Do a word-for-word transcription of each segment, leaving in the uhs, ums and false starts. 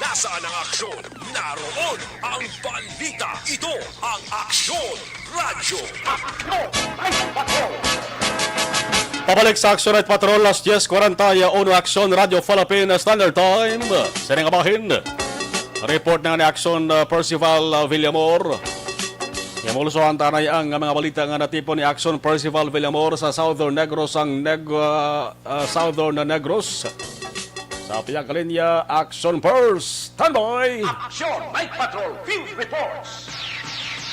Saan ang aksyon? Naroon ang balita. Ito ang Aksyon Radyo. Aksyon Radyo. Pabalik sa Aksyon Night Patrol, alas diez kwarenta y uno, Aksyon Radyo Philippine Standard Time. Sa nga bahin, report na ni Aksyon, uh, Percival, uh, Villamor. Yamulso ang tanay ang mga balita nga natipon ni Aksyon Percival Villamor sa Southern Negros, ang Neg-, uh, uh, Southern Negros. Sa pihak linya, Aksyon Pers, standby! Aksyon Night Patrol Field Reports.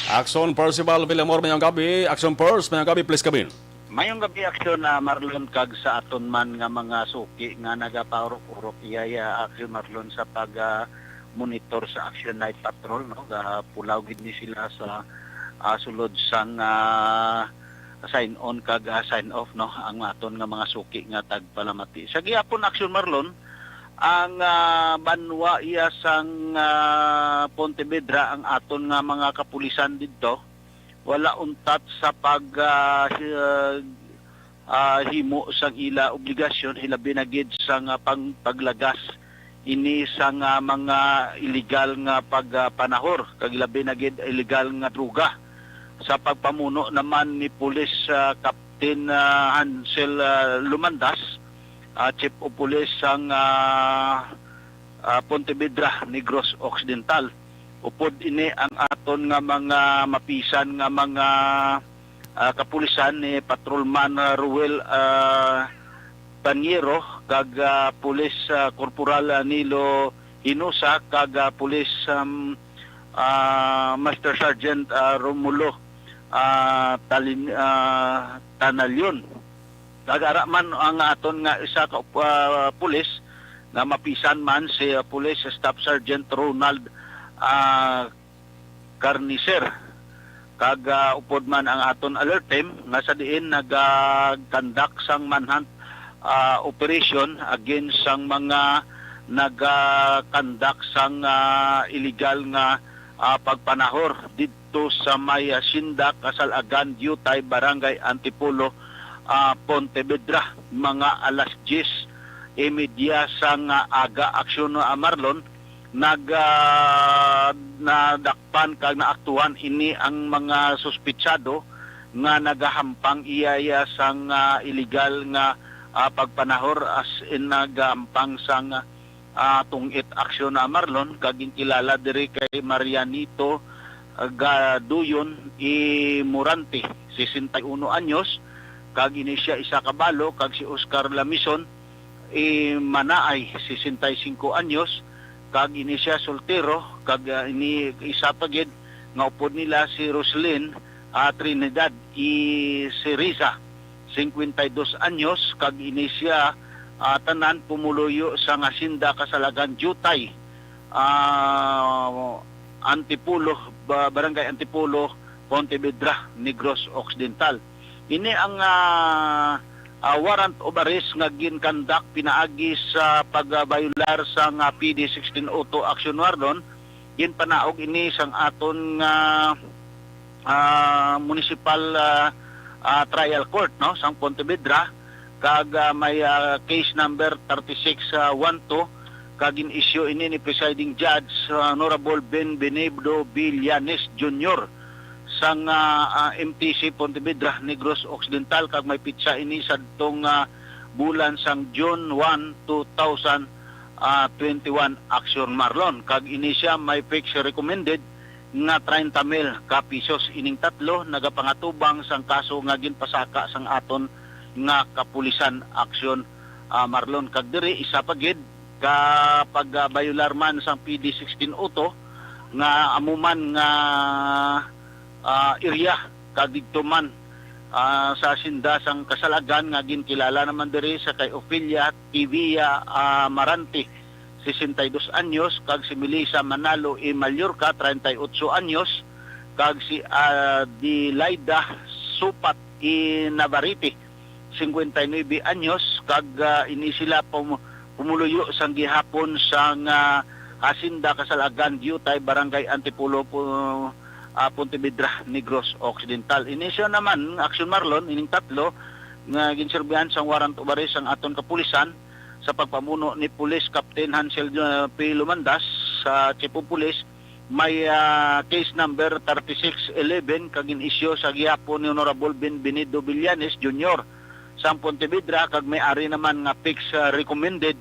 Aksyon Percival Villamor, mayong gabi. Aksyon Pers, mayong gabi, please come in. Mayong gabi, Aksyon, ah, Marlon, kag sa aton man nga mga suki nga nagapaurok-urok, iya, iya, Aksyon Marlon, sa pag, ah, monitor sa Aksyon Night Patrol, no? Gapulaw gid ni sila sa, ah, sulod sang, ah, sign on kag, ah, sign off, no? Ang aton nga mga suki nga tagpalamati. Sa gihapon, Aksyon Marlon, ang, ah, banwa iya sang, ah, Pontevedra, ang aton nga mga kapulisan didto, wala untat sa pag, ah, hi-, ah, himo sang ila obligasyon, hilabi na gid sang, ah, pang-, paglagas ini sang, ah, mga iligal nga pagpanahor, kag hilabi na gid iligal nga droga. Sa pagpamuno naman ni Pulis, ah, Captain, ah, Hansel, ah, Lumandas, ah, Chief of Police sang, ah, ah, Pontevedra, Negros Occidental. Upod ini ang aton nga mga mapisan nga mga, ah, kapulisan ni Patrolman, ah, Ruel, ah, Taniero kag, ah, Pulis, ah, Corporal, ah, Nilo Hinosa kag, ah, Pulis, um, ah, Master Sergeant, ah, Romulo, ah, Talin-, ah, Tanalion. Nag-ara man ang aton nga isa ka, ah, pulis nga mapisan man si, ah, Police Staff Sergeant Ronald, ah, Carnicer. Kag, ah, upod man ang aton alert team nga sa diin nag-conduct sang manhunt, ah, operation against sang mga nag-conduct sang, ah, illegal nga, ah, pagpanahor didto sa may, ah, Hacienda Kasal-agan, Diutay, Barangay Antipolo, ah, Pontevedra, mga alas diyes y media sang, ah, aga. Aksyon, ah, Marlon, nag, ah, nadakpan kag naaktuhan ini ang mga suspitsado nga nagahampang iya, iya sang, ah, illegal nga, ah, pagpanahor, as in nagahampang sang, ah, tungit aksyon na Marlon, kag ginkilala diri kay Marianito, ah, Gaduyon y Morante, sesenta y uno anyos, kag ini siya isa ka balo, kag si Oscar Lamison y Manaay, sesenta y singko anyos, kag ini siya soltero, kag, ah, ini isa pa gid nga upod nila si Roslyn, ah, Trinidad y Cereza, singkwenta y dos anyos, kag ini siya, ah, tanan pumuluyo sa Hacienda Kasal-agan, Diutay, ah, Antipolo, ba-, Barangay Antipolo, Pontevedra, Negros Occidental. Ini ang, ah, ah, warrant of arrest nga ginkandak pinaagi sa pagbayolar sa nga P D sixteen oh two action warrant. Ginpanaog ini sang aton nga, ah, municipal, ah, ah, trial court, no, sang Pontevedra, kag, ah, may, ah, case number thirty-six one two, kag gin-issue ini ni Presiding Judge, ah, Honorable Ben Benigno Villanes Junior sang, ah, ah, M T C Pontevedra, Negros Occidental, kag may pitsa ini sadtong, ah, bulan sang June one, two thousand twenty-one, Action Marlon. Kag ini siya may fixed recommended nga treinta mil ka pisos. Ining tatlo nagapangatubang sang kaso nga ginpasaka sang aton nga kapulisan, Action, ah, Marlon. Kag diri, isa pa gid ka pagbayolar man sang P D sixteen oh two nga amo man nga, ah, area, kag didto man, ah, sa Hacienda sang Kasal-agan nga ginkilala naman diri sa kay Ofelia Tivia, ah, Marante, sesenta y dos anyos, kag si Melissa Manalo y Mallorca, treinta y ocho anyos, kag si Adelaida Supat y Navarrete, cincuenta y nueve anyos, kag, ah, ini sila pum-, pumuluyo sang gihapon sang, ah, Hacienda Kasal-agan, Diutay, Barangay Antipolo, Pu-, ah, Pontevedra, Negros Occidental. Ini siya naman, Action Marlon, ining tatlo nga ginserbihan sang warrant of arrest ang aton kapulisan sa pagpamuno ni Police Captain Hansel, ah, P. Lumandas, sa Chief of Police, may, ah, case number thirty-six eleven kag gin-issue sa gihapon ni Honorable Bienvenido Villanes Junior sang Pontevedra, kag may ari naman nga fix, ah, recommended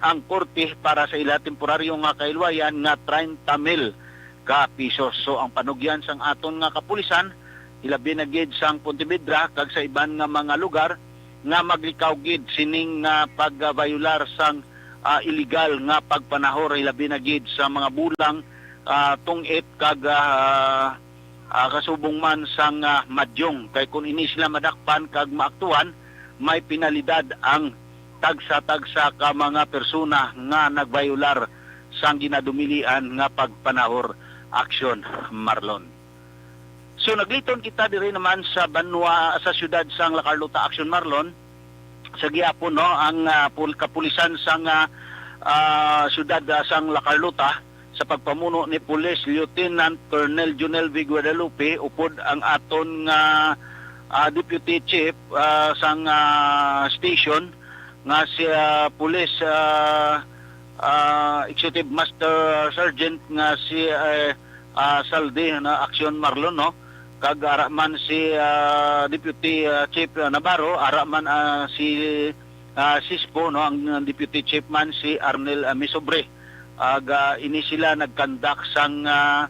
ang korte para sa ila temporaryo nga kahilwayan nga treinta mil ka pisos. So, ang panugyan sang aton nga kapulisan, ilabi na gid sang Pontevedra kag sa iban nga mga lugar, nga maglikaw gid sining, ah, pagbayolar sang, ah, iligal nga pagpanahor, ilabi na gid sa mga bulang, ah, tungit kag, ah, ah, kasubong man sang, ah, madyong. Kay kung ini sila madakpan kag maaktuhan, may penalidad ang tagsa-tagsa ka mga persona nga nagbayolar sang ginadumilian nga pagpanahor, Aksyon, Marlon. So, nagliton kita diri naman sa banwa, sa siyudad sang La Carlota, Aksyon, Marlon. Sa gihapon, no, ang, ah, pul-, kapulisan sang, ah, ah, siyudad, ah, sang La Carlota, sa pagpamuno ni Police Lieutenant Colonel Junel V. Guadalupe, upod ang aton nga, ah, Deputy Chief, ah, sang, ah, station, nga si, ah, Police, ah, ah, Executive Master Sergeant nga si, eh, ah, Saldi na Aksyon, Marlon, no? Kag ara man si, ah, Deputy, ah, Chief, ah, Navarro, ara man, ah, si, ah, Sispo, no? Ang, ang Deputy Chief man si Arnel, ah, Misobre. Ag, ah, ini sila nagkandak sang, ah,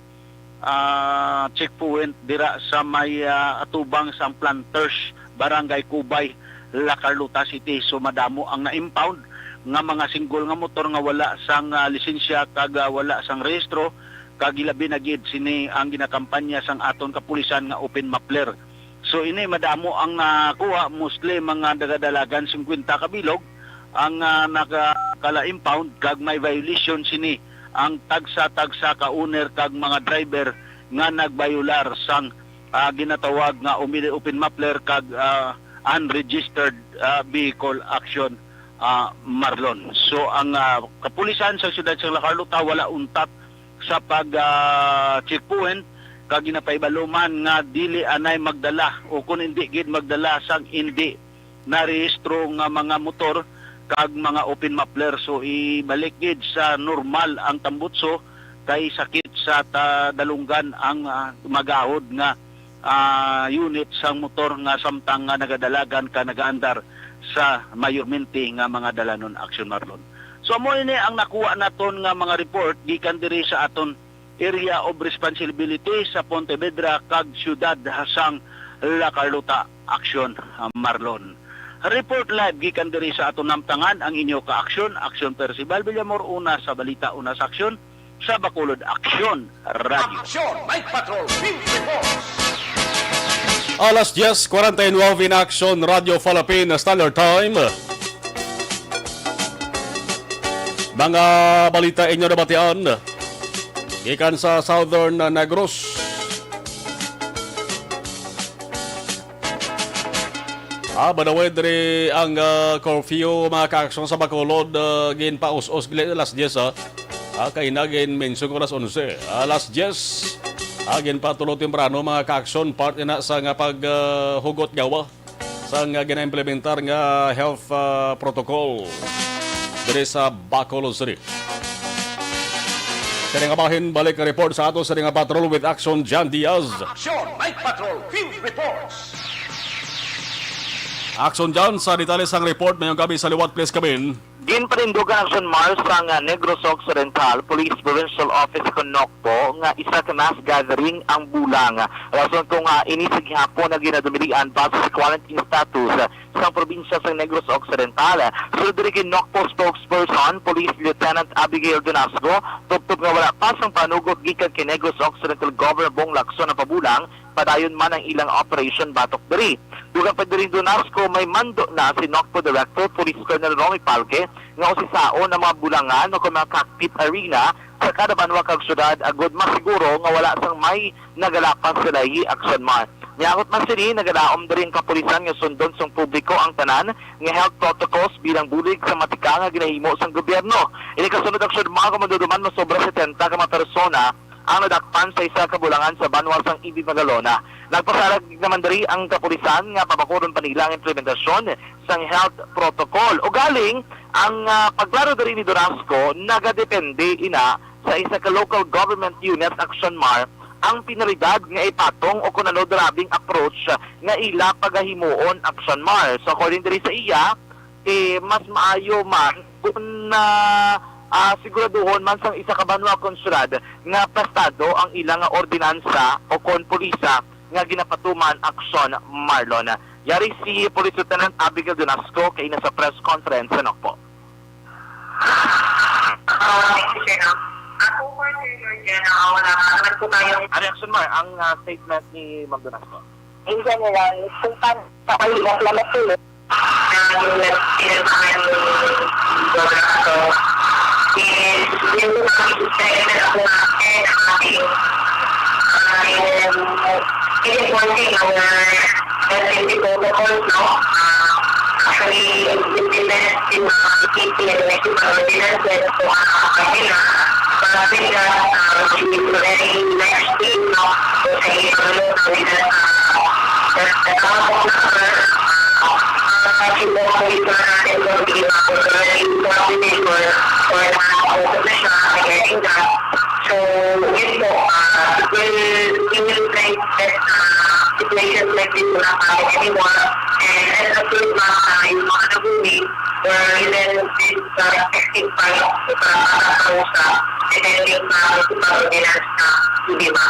ah, checkpoint dira sa may, ah, atubang sang Planters, Barangay Cubay, La Carlota City. So, madamo ang na-impound nga mga single nga motor nga wala sang, ah, lisensya kag, ah, wala sang rehistro, kag ilabi na gid sini ang ginakampanya sang aton kapulisan nga open muffler. So, ini madamo ang nakuha, mostly mga nagadalagan singkwenta ka bilog ang, ah, nakakala-impound, kag may violation sini ang tagsa-tagsa ka owner kag mga driver nga nagbayolar sang, ah, ginatawag nga umili open muffler kag, ah, unregistered, ah, vehicle, Aksyon, ah, Marlon. So, ang, ah, kapulisan sa siyudad sa La Carlota wala untat sa pag, ah, checkpoint, kag ginapahibalo man nga dili anay magdala o kun hindi gid magdala sang hindi narehistro nga mga motor kag mga open muffler. So, ibalik gid sa normal ang tambutso, kay sakit sa ta-, dalunggan ang, ah, magahod nga, ah, unit sang motor nga samtang nga nagadalagan ka nagaandar sa mayormente nga mga dalanon, Aksyon, Marlon. So, amo ini ang nakuha naton nga mga report gikan diri sa aton area of responsibility sa Pontevedra kag siyudad sang La Carlota, Aksyon, ah, Marlon. Report live gikan diri sa aton namtangan ang inyo ka-aksyon, Aksyon Percival Villamor, una sa balita, una sa aksyon, sa Bacolod Aksyon Radio. Aksyon, Night Patrol, Field Reports. Alas diyes kwarenta y nuebe in Aksyon Radio Philippine Standard Time. Mga balita inyo nabatian gikan sa Southern Negros. Ah, by the way, diri ang, ah, curfew, mga kaaksyon, sa Bacolod, ah, ginpaus-os gali alas diyes, ah. Ah, kay na gin-mention ko alas onse. Alas diyes, ah, ginpatulo temprano, mga kaaksyon, part ina sa nga pag, ah, hugot gawa sang, ah, ginaimplementar nga health, ah, protocol diri sa Bacolod City. Kani nga bahin, balik ang report sa ato sa nga patrol with Action John Diaz. Action, Night Patrol, Field Reports. Action John, sa detalye sang report, mayong gabi sa liwat, please come in. Ginpanindugan ang San Mars sang, ah, Negros Occidental Police Provincial Office kon NOCPO nga isa ka mass gathering ang bulang. Rason kung, ah, ini sa gihapon nga ginadumilian base sa quarantine status, ah, sang probinsya sang Negros Occidental. Sulod diri kay NOCPO spokesperson, Police Lieutenant Abigail Donasco, tubtob nga wala pa sang panugot gikan kay Negros Occidental Governor Bong Lacson ang pabulang, padayon man ang ilang operation batok diri. Dugang pa diri, Donasco, may mando na si NOCPO Director Police Colonel Romy Palque nga usisaon ang mga bulangan o kung mga cockpit arena sa kada banwa kag syudad agod masiguro nga wala sang may nagalapas sa lahi, Action Mar. Niangot man sini, nagadaom diri ang kapulisan nga sundon sang publiko ang tanan nga health protocols bilang bulig sa matika nga ginahimo sang gobyerno. Ini kasunod, Action Mar, kung maduduman, masobra setenta ka mga persona ang nadakpan sa isa ka bulangan sa banwa sang Ibib, Magalona. Nagpasarag naman diri ang kapulisan nga pabakuron pa nila ang implementasyon sang health protocol. Ugaling, ang, ah, pagklaro diri ni Donasco nagadepende ina sa isa ka local government unit, Action Mar, ang penalidad nga ipatong o kon ano drabing approach nga ila pagahimuon, Action Mar. So, according diri sa iya, eh, mas maayo man kung na ah, siguraduhon man sang isa ka banwa kon syudad nga prestado ang ila nga ordinansa o kon pulisa nga ginapatuman, Action Marlon. Yari si Police Lieutenant Abigail Donasco kaina sa press conference sa Nokpo. Ah, thank you, sir. Ako, for sir, Lord, yan, ah, wala pa naman po tayong Ari, Action Mar, ang ah, statement ni Ma'am Donasco. In general, kung paano sa kayo, salamat po, Lord. Actually, it depends din mga city and electrical ordinances kung ano ang kanila. But with that, um, it is very nice thing, no? So, sa ilang lugar, with that, uh, that, that amount of number, uh, uh, si Bong Police natin, kung hindi pa po sila yung coordinator or nakakaupo na siya, regarding that. So, yun po, uh, it will, it will bring that, uh, situations like this will not happen anymore. And as of this month, uh, yung mga nahuli, were even with the respective files sa mga kausap, depending sa municipal ordinance na hindi ba.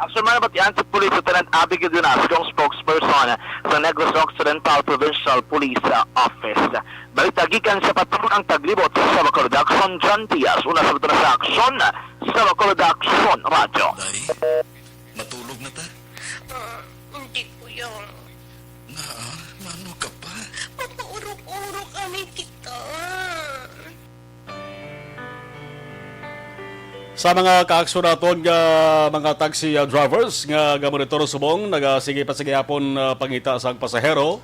Action man, nabatian si Police Lieutenant Abigail Dunas, ang spokesperson sa Negros Occidental Provincial Police, uh, Office. Balita gikan sa patrol ang taglibot sa Bacolod Action, John Diaz, una sa Bacolod Action, sa Bacolod Action Radio. Day, matulog na ta. Ah, hindi, kuya. Nga, mano ka pa? Papaurok-urok ani kita. Sa mga kaaksyon naton nga mga taxi, ah, drivers nga gamonitor subong nagasige pa sa gihapon, ah, pangita sang pasahero,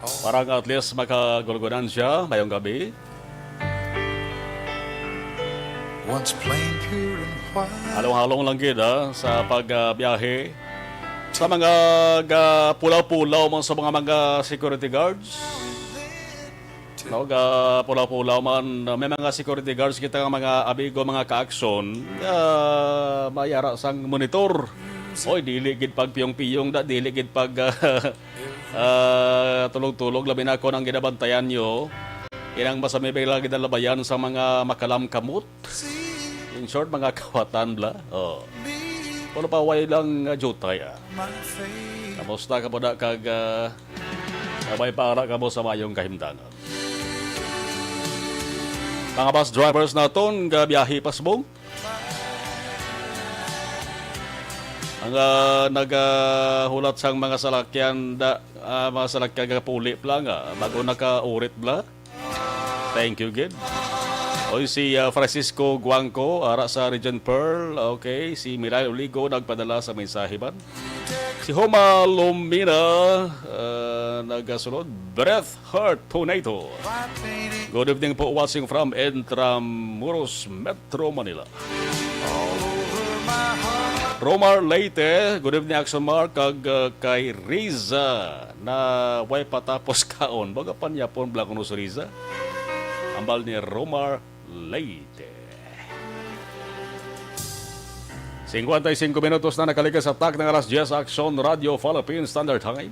oh, para nga at least makagulgunan siya. Mayong gabi. Once plain, pure and white. Halong-halong lang gid, ha, sa pag, ah, biyahe. Sa mga ga-pulaw-pulaw man sa mga, mga security guards. No, ga-pulaw-pulaw man, may mga security guards kita nga mga amigo, mga kaaksyon, nga mayara sang monitor. Oy, dili gid pagpiyong-piyong da, dili gid pag, ah, tulog-tulog, labi na kon ang ginabantayan nyo, inang masamibay lang ginalabayan sa mga makalamkamot. In short, mga kawatan bla. Oh. Pero pa way lang, ah, jutay, ah. Kamusta ka po na kag, ah, may para ka mo sa mayong kahimtangan? Mga bus drivers naton, gabiyahe pa subong. Ang, ah, nagahulat sang mga salakyan, da, ah, mga salakyan nga puli pa lang, ah, bago nakaurit bla. Thank you gid. Oy, si, ah, Francisco Guangco, ara sa Regent Pearl. Okay, si Miral Oligo nagpadala sa mensahe man. Si Homa Lomina, ah, nagasulod. Breath Heart Tornado. Good evening po, watching from Intramuros, Metro Manila. Romar Leyte, good evening, Action Mark, kag, uh, kay Riza na way patapos kaon. Baga panyapon bala kuno si Riza. Ambal ni Romar Leyte. Singkwenta y singko minutos na nakalikas sa tak ng alas diyes, Action Radio Philippine Standard Time.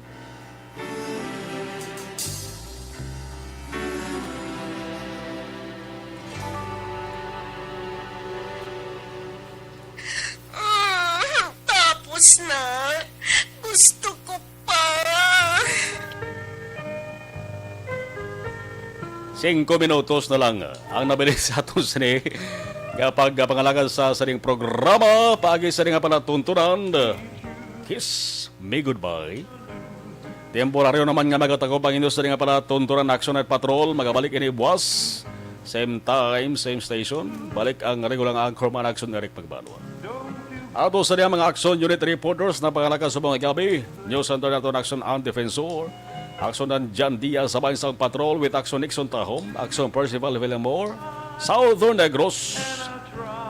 Ah, tapos na. Gusto ko pa. Singko minutos na lang ang nabilin sa aton sini nga pagpangalagad sa sining programa. Paagi sa nga palatuntunan, Kiss Me Goodbye. Temporaryo naman nga magatagob ang inyo sa nga palatuntunan, Action Night Patrol. Magabalik ini buwas. Same time, same station. Balik ang regular nga anchorman, Action Eric Pagbanwa. Ato sa niya mga Action Unit reporters na pangalaga sa mga gabi. News Center nato, Action ang Defensor. Action ng John Diaz, sabay sa Patrol with Action Nixon Tahom, Action Percival Villamor, Southern Negros.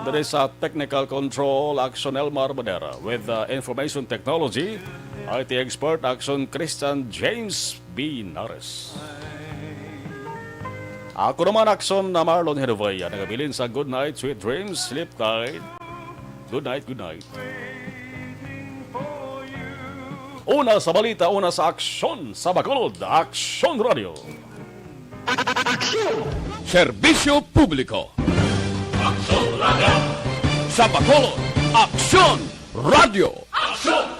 Diri sa Technical Control, Action Elmar Madera with, uh, Information Technology, I T Expert, Action Christian James Binares. Ako naman, Aksyon na Marlon Henovea, nagabilin sa good night, sweet dreams, sleep tight. Good night, good night. Una sa balita, una sa aksyon sa Bacolod, Aksyon Radio. Serbisyo publiko. Aksyon Radio. Sa Bacolod, Aksyon Radio. Aksyon